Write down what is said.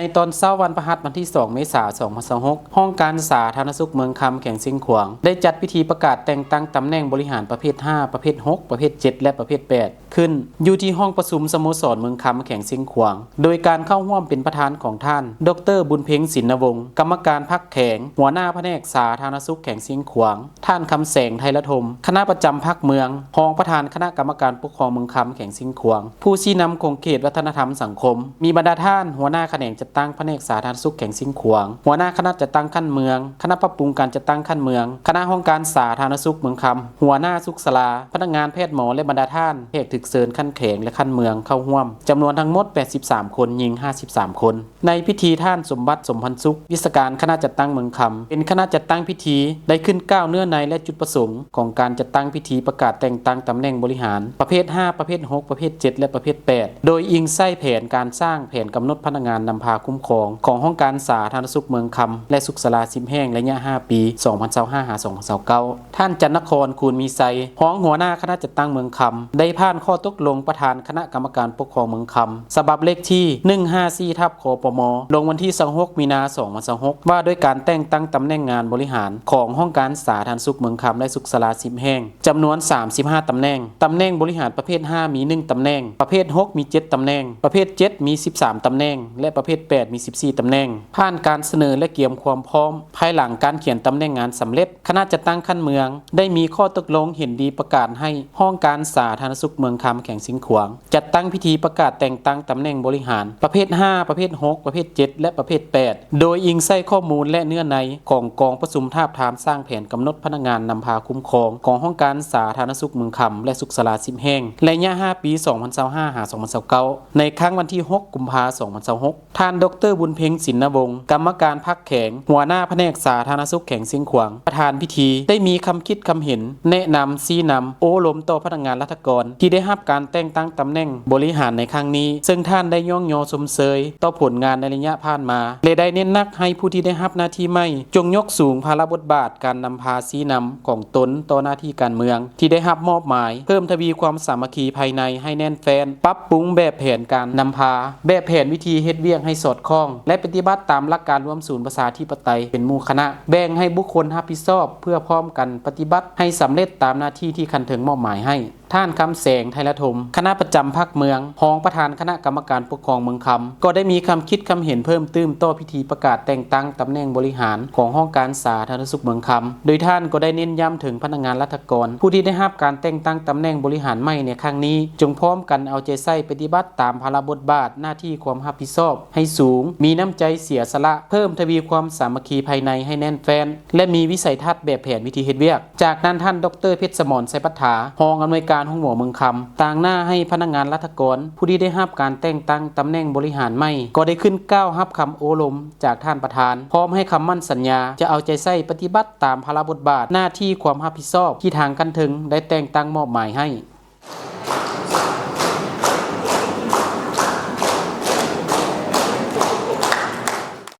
ໃນຕອນເຊົ້າວັນພະຫັດ ວັນທີສອງ ເມສາ ສອງພັນຊາວຫົກ, ຫ້ອງການສາທາລະນະສຸກເມືອງຄຳ ແຂວງຊຽງຂວາງ ໄດ້ຈັດພິທີປະກາດແຕ່ງຕັ້ງຕຳແໜ່ງບໍລິຫານປະເພດຫ້າ, ປະເພດຫົກ, ປະເພດເຈັດ ແລະ ປະເພດແປດ ຂຶ້ນ ຢູ່ທີ່ຫ້ອງປະຊຸມສະໂມສອນເມືອງຄຳ ແຂວງຊຽງຂວາງ ໂດຍການເຂົ້າຮ່ວມເປັນປະທານຂອງທ່ານ ດອກເຕີ ບຸນເພັງ ສິນນະວົງ ກຳມະການພັກແຂວງ, ຫົວໜ້າພະແນກສາທາລະນະສຸກແຂວງຊຽງຂວາງ, ທ່ານ ຄຳແສງ ໄທລະທົມ ຄະນະປະຈຳພັກເມືອງ, ຮອງປະທານຄະນະກຳມະການປົກຄອງເມືອງຄຳແຂວງຊຽງຂວາງ, ຜູ້ຊີ້ນຳຂົງເຂດວັດທະນະທຳສັງຄົມ, ມີບັນດາທ່ານຫົວໜ້າຂະແໜງຈັດຕັ້ງພະແນກສາທາລະນະສຸກແຂວງຊຽງຂວາງ, ຫົວໜ້າຄະນະຈັດຕັ້ງຂັ້ນເມືອງ, ຄະນະປັບປຸງການຈັດຕັ້ງຂັ້ນເມືອງ, ຄະນະຫ້ອງການສາທາລະນະສຸກເມືອງຄຳ, ຫົວໜ້າສຸກສາລາ, ພະນັກງານແພດໝໍ ແລະ ບັນດາທ່ານແຂກຖືກເຊີນຂັ້ນແຂວງ ແລະ ຂັ້ນເມືອງເຂົ້າຮ່ວມ ຈຳນວນທັງໝົດ ແປດສິບສາມ ຄົນ, ຍິງ ຫ້າສິບສາມ ຄົນ. ໃນພິທີ ທ່ານ ສົມບັດ ສົມພັນສຸກ ວິຊາການຄະນະຈັດຕັ້ງເມືອງຄຳ ເປັນຄະນະຈັດຕັ້ງພິທີ ໄດ້ຂຶ້ນກ່າວເນື້ອໃນ ແລະ ຈຸດປະສົງຂອງການຈັດຕັ້ງພິທີປະກາດແຕ່ງຕັ້ງຕຳແໜ່ງບໍລິຫານ ປະເພດຫ້າ, ປະເພດຫົກ, ປະເພດເຈັດ ແລະ ປະເພດແປດ ໂດຍອີງໃຊ້ແຜນການສ້າງແຜນກຳນົດພະນັກງານນຳພາຄຸ້ມຄອງ ຂອງຫ້ອງການສາທາລະນະສຸກເມືອງຄຳ ແລະ ສຸກສາລາ ສິບ ແຫ່ງ ໄລຍະ ຫ້າ ປີ ສອງພັນຊາວຫ້າ ຫາ ສອງພັນຊາວເກົ້າ. ທ່ານ ຈັນນະຄອນ ຄູນມີໄຊ ຮອງຫົວໜ້າຄະນະຈັດຕັ້ງເມືອງຄຳ ໄດ້ຜ່ານຂໍ້ຕົກລົງປະທານຄະນະກຳມະການປົກຄອງເມືອງຄຳ ສະບັບເລກທີ ໜຶ່ງຫ້າສີ່ ທັບ ຄປມ ລົງວັນທີ ຊາວຫົກ ມີນາ ສອງພັນຊາວຫົກ ວ່າດ້ວຍການແຕ່ງຕັ້ງຕຳແໜ່ງງານບໍລິຫານຂອງຫ້ອງການສາທາລະນະສຸກເມືອງຄຳ ແລະ ສຸກສາລາ ສິບ ແຫ່ງ ຈຳນວນ ສາມສິບຫ້າ ຕຳແໜ່ງ, ຕຳແໜ່ງບໍລິຫານປະເພດຫ້າ ມີ ໜຶ່ງ ຕຳແໜ່ງ, ປະເພດຫົກ ມີ ເຈັດ ຕຳແໜ່ງ, ປະເພດເຈັດ ມີ ສິບສາມ ຕຳແໜ່ງ ແລະ ປະເພດແປດ ມີ ສິບສີ່ ຕຳແໜ່ງ. ຜ່ານການສະເໜີ ແລະ ກຽມຄວາມພ້ອມ ພາຍຫຼັງການຂຽນຕຳແໜ່ງງານສຳເລັດ, ຄະນະຈັດຕັ້ງຂັ້ນເມືອງ ໄດ້ມີຂໍ້ຕົກລົງເຫັນດີປະກາດໃຫ້ຫ້ອງການສາທາລະນະສຸກເມືອງຄຳ ແຂວງຊຽງຂວາງ ຈັດຕັ້ງພິທີປະກາດແຕ່ງຕັ້ງຕຳແໜ່ງບໍລິຫານ ປະເພດຫ້າ, ປະເພດຫົກ, ປະເພດເຈັດ ແລະ ປະເພດແປດ ໂດຍອີງໃສ່ຂໍ້ມູນ ແລະ ເນື້ອໃນຂອງກອງປະຊຸມທາບທາມສ້າງແຜນກຳນົດພະນັກງານນຳພາຄຸ້ມຄອງ ຂອງຫ້ອງການສາທາລະນະສຸກເມືອງຄຳ ແລະ ສຸກສາລາ ສິບ ແຫ່ງ ໄລຍະ ຫ້າ ປີ ສອງພັນຊາວຫ້າ ຫາ ສອງພັນຊາວເກົ້າ ໃນຄັ້ງວັນທີ ຫົກ ກຸມພາ ສອງພັນຊາວຫົກ. ທ່ານ ດອກເຕີ ບຸນເພັງ ສິນນະວົງ ກຳມະການພັກແຂວງ ຫົວໜ້າພະແນກສາທາລະນະສຸກແຂວງຊຽງຂວາງ ປະທານພິທີ ໄດ້ມີຄຳຄິດຄຳເຫັນ ແນະນຳ ຊີ້ນຳ ໂອ້ລົມຕໍ່ພະນັກງານລັດຖະກອນ ທີ່ໄດ້ຮັບການແຕ່ງຕັ້ງຕຳແໜ່ງບໍລິຫານໃນຄັ້ງນີ້, ເຊິ່ງທ່ານໄດ້ຍ້ອງຍໍຊົມເຊີຍຕໍ່ຜົນງານໃນໄລຍະຜ່ານມາ ແລະ ໄດ້ເນັ້ນໜັກໃຫ້ຜູ້ທີ່ໄດ້ຮັບໜ້າທີ່ໃໝ່ ຈົ່ງຍົກສູງພາລະບົດບາດການນຳພາຊີ້ນຳຂອງຕົນຕໍ່ໜ້າທີ່ການເມືອງ ທີ່ໄດ້ຮັບມອບໝາຍ, ເພີ່ມທະວີຄວາມສາມັກຄີພາຍໃນໃຫ້ແໜ້ນແຟ້ນ, ປັບປຸງແບບແຜນການນຳພາ, ແບບແຜນວິທີເຮັດວຽກໃຫ້ສອດຄ່ອງ ແລະ ປະຕິບັດຕາມຫຼັກການລວມສູນປະຊາທິປະໄຕເປັນໝູ່ຄະນະ, ແບ່ງໃຫ້ບຸກຄົນຮັບຜິດຊອບເພື່ອພ້ອມກັນປະຕິບັດໃຫ້ສຳເລັດຕາມໜ້າທີ່ທີ່ຂັ້ນເທິງມອບໝາຍໃຫ້. ທ່ານ ຄຳແສງ ໄທລະທົມ ຄະນະປະຈຳພັກເມືອງ, ຮອງປະທານຄະນະກຳມະການປົກຄອງເມືອງຄຳ ກໍໄດ້ມີຄຳຄິດຄຳເຫັນເພີ່ມຕື່ມຕໍ່ພິທີປະກາດແຕ່ງຕັ້ງຕຳແໜ່ງບໍລິຫານຂອງຫ້ອງການສາທາລະນະສຸກເມືອງຄຳ, ໂດຍທ່ານກໍໄດ້ເນັ້ນຢ້ຳເຖິງພະນັກງານລັດຖະກອນ ຜູ້ທີ່ໄດ້ຮັບການແຕ່ງຕັ້ງຕຳແໜ່ງບໍລິຫານໃໝ່ໃນຄັ້ງນີ້ ຈົ່ງພ້ອມກັນເອົາໃຈໃສ່ປະຕິບັດຕາມພາລະບົດບາດໜ້າທີ່ຄວາມຮັບຜິດຊອບໃຫ້ສູງ, ມີນ້ຳໃຈເສຍສະຫຼະ, ເພີ່ມທະວີຄວາມສາມັກຄີພາຍໃນໃຫ້ແໜ້ນແຟ້ນ ແລະ ມີວິໄສທັດແບບແຜນວິທີເຮັດວຽກ. ຈາກນັ້ນ ທ່ານ ດອກເຕີ ເພັດສະໝອນ ໄຊປັດຖາ ຮອງອຳນວຍການໂຮງໝໍເມືອງຄຳ ຕາງໜ້າໃຫ້ພະນັກງານລັດຖະກອນ ຜູ້ທີ່ໄດ້ຮັບການແຕ່ງຕັ້ງຕຳແໜ່ງບໍລິຫານໃໝ່ ກໍໄດ້ຂຶ້ນກ່າວຮັບຄຳໂອ້ລົມຈາກທ່ານປະທານ, ພ້ອມໃຫ້ຄຳໝັ້ນສັນຍາຈະເອົາໃຈໃສ່ປະຕິບັດຕາມພາລະບົດບາດໜ້າທີ່ຄວາມຮັບຜິດຊອບທີ່ທາງຂັ້ນເທິງໄດ້ແຕ່ງຕັ້ງມອບໝາຍໃຫ້.